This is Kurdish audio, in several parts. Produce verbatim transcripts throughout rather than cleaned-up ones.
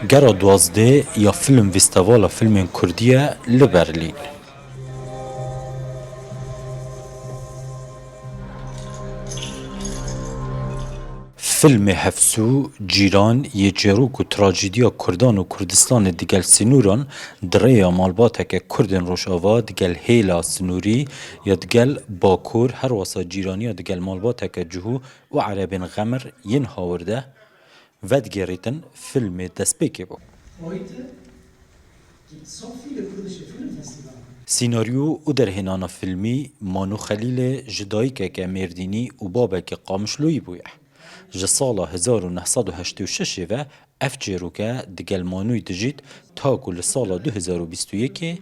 Gera duwazdeh ya Film Festivala Filmên Kurdî ye li Berlîn. Filmê Hefsû, Cîran, yê çîrok û trajîdiya Kurdan û Kurdistanê digel sînoran, di rêya malbateke Kurdên Rojava, digel hêla sînorî ya digel Bakur, herwasa cîraniya digel malbateke Cihû û Erebên Xemir yên Hawirde, vedigêrîtin, filmê destpêkê bû. Heute gibt so viele kurdische Filmfestivals. Sînaryo û derhênana filmî Manu Xelîlê ji dayikeke Mêrdînî û babeke Qamişloyî bûye. Ji sala hezar û neh sed û heştê û şeş ve ev çêroke digel Manûyî dijît, ta ku li sala du hezar û bîst û yekê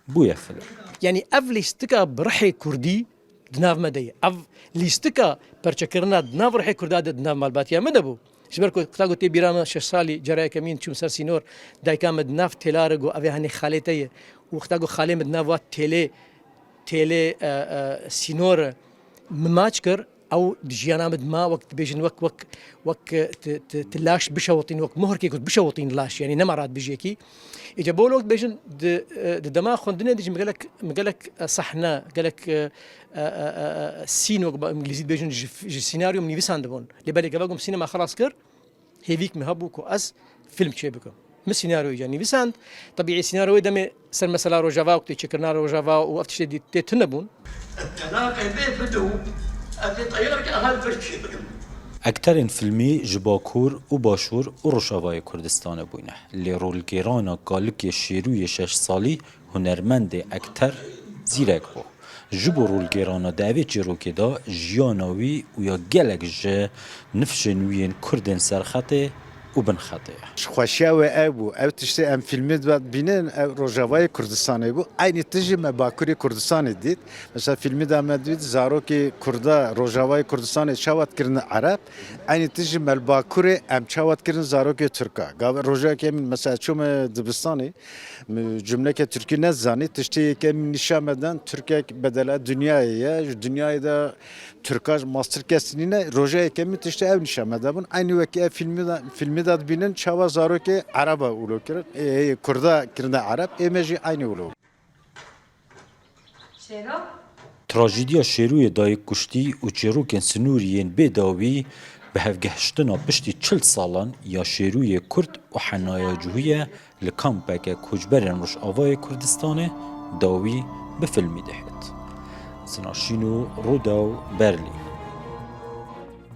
bûye film. Yanî ev lîstika bi rihê kurdî di nav me de ye. Ev lîstika perçekirina di nav rihê kurda de di nav malbatiya me de bû. Ji ber ku wexta ku tê bîra me şeş salî cara yekemîn çûm ser sînor, dayika me di nav têla re got, "Ev ê henê xalê te ye." Û wexta ku xalê me di nav wa têlê, têlê, e, e, sînor min maç kir, ew di jiyana min de ma wek dibêjin, wek, wek, wek, e, ti, ti, ti laş bişewitîn, wek muhrkê ku bişewitîn laş, yanî nema radibijiyekî. Îca bo wek dibêjin, di, e, di dema xwendinê de jî min gelek, min gelek, e, sahne, gelek, e, e, e, e, e, sîn wek ba-, îngilîzî dibêjin, ji, ji sînaryo min nivîsandibûn. Lê belê gava ku min sînema xelas kir, hêvîk min hebû ku ez film çêbikim. Min sînaryoyê ca nivîsand. Tebîî sînaryoyê demê ser mesela Rojava û têçêkirina Rojava û ev tiştê dî tê tune bûn. Tenaqê bê bido, ez ê teyarek ahal bir çêbikim. Ekterên filmî ji Bakur û Başûr û Rojavayê Kurdistanê bûyne. Lê rolgêrana kalikê Şêrûyê şeş salî hunermendê ekter zîrek bû. Ji bo rolgêrana di evê çîrokê de jiyana wî û ya gelek ji nifşên wî yên kurd ên serxetê û binxetê ye. Ji xweşiya wê ew bû. Ew tiştê em filmê de dibînin, ew Rojavayê Kurdistanê bû. Eynî tişt jî me Bakurê Kurdistanê dît. Mesela filmê de me dît zarokê kurda Rojavayê Kurdistanê çawa dikirine Ereb. Eynî tişt jî me li Bakurê em çawa dikirine zarokê Tirka. Gava rojekê min mesela çûme dibistanê, cumleke Tirkî nezanî, tiştê yekemîn nîşan me dan, Tirkek bedela dinyayê ye, ji dinyayê de Tirka ji mastir kes nîne, roja yekemîn tiştê ew nîşan me dabûn. Eynî wekî ev filmî de, filmî de dibînin, çawa zarokê Ereba wilo kirin, ê, ê, Kurda kirine Ereb, ê me jî eynî wilo. Şêro? Trajîdiya Şêrûyê dayik kuştî û çêrokên sinûrî yên bê dawî bi hevgehiştina piştî çil salan ya Şêrûyê Kurd û henaya Cihû ye li kampeke koçberên Rojavayê Kurdistanê dawî bi filmî dihêt. Sinan Şîno, Rûdaw, Berlîn.